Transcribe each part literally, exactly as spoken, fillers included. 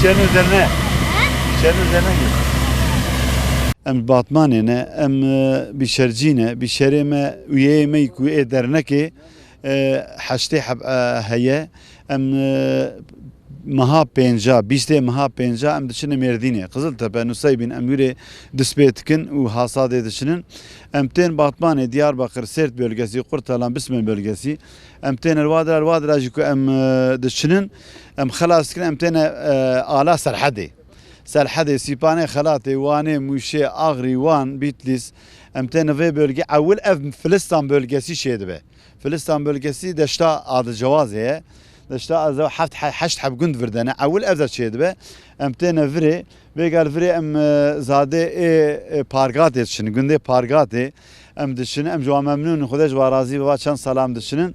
Şeno zerne. Şeno zerne. Em Batmanê ne, em, e, bîşercî ne, bîşerê me, üyeyê me ku ê dernekê, e, heştê heb, e, heye. Em, e, meha pênca, bîstê meha pênca em diçine Mêrdînê. Qiziltepe, Nuseybîn, em wîrê destpê dikin û Hasadê diçinin. Em tên Batmanê, Diyarbakır, Sêrt bölgesi, Kurtalan, Bismil bölgesi. Em tên Elwadra, Elwadra jî ku em, e, diçinin, em xelas dikin, em têne, e, ala Serhedê. Serhedê, Sîpanê, Xelatê, Wanê, Mûşê, Axrî, Wan, Bîtlîs. Em têne vê bölge, ewil ev Filistan bölgesi çêdibe. Filistan bölgesi deşta Adicewazê ye. Deşta Adicewazê heft, he-, heşt heb gund virdene. Ewil ev de çêdibe. Em têne virê. Bêgal virê em, e, zadê ê, e, Pargatê diçin. Gundê Pargatê em diçin. Em ji wan memnûn in. Xwedê ji wan razî be. Va çend sala em diçinin.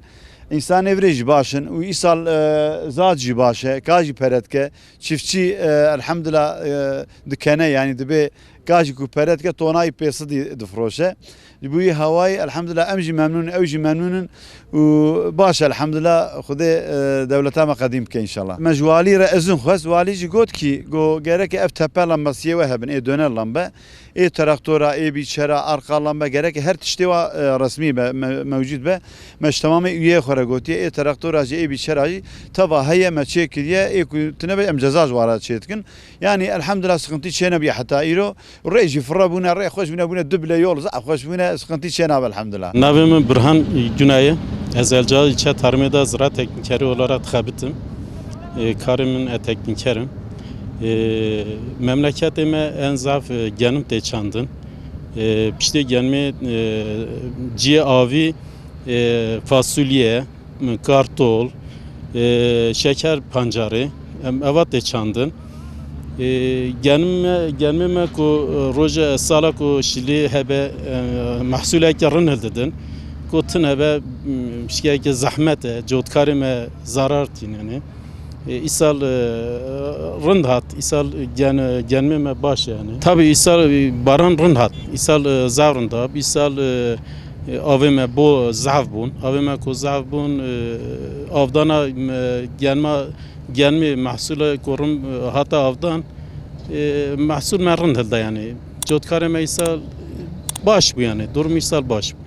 Însanê virê jî baş in. Û îsal, e, zad jî baş e. Ka jî pere dike. Çiftçî, e, elhamdulillah, e, dikene, yanî dibê ka jî ku pere dike tonayî pê sedî difiroşe. Ji bo wî hawayî, elhamdulillah, em jî memnûn in, ew jî memnûn in û baş e, elhamdulillah, Xwedê, e, dewleta me qedîm bike înşallah. Me ji walî re izin xwest, walî jî got kî, got, gereke ev tepe lambesiyê we hebin, ê döner lambe, ê traktora, ê bîçera, arqa lambe, gereke her tiştê wa, e, resmî be, me-, mewcûd be. Me ji temamê üyeyê xwe re gotiye, ê traktora jî, ê bîçera jî teva heye, me çêkiriye, ê ku tune be em ceza ji wan re çêdikin. Yanî elhamdulillah, sıkıntı çênebiye heta îro. Rê jî firre bûne, rê xweş bûne, bûne duble yol, zaf xweş bûne, sıkıntı çênabe elhamdulillah. Navê min Burhan Gunay e. Ez Elca ilçe tarımê de ziraat teknikeri olarak dixebitim. E, karê min e tekniker im. E, memleketê me en zaf, e, genim tê çandin. E, piştê genimê, e, ciyê avî, e, fasulye, kartol, e, şeker pancarê, em eva tê çandin. E, genime, genimê me ku, e, roja sala ku şilî hebe, e, mehsuleke rin hildidin. Ku tune be, m, pişkeke zehmet e, cotkarê me zarar tînenê. E, îsal, e, rind hat, îsal gen-, genimê me baş e yani. Tabii îsal, e, baran rind hat. Îsal, e, zaf rind hat. Îsal, e, E, avê me bo zehf bûn. Avê me ku zehf bûn, e, avdana me genma, genmê mehsûlê ku rin, e, hate avdan, e, mehsûl me rind hilda yani. Cotkarê me îsal baş bû yani. Durum îsal baş bû.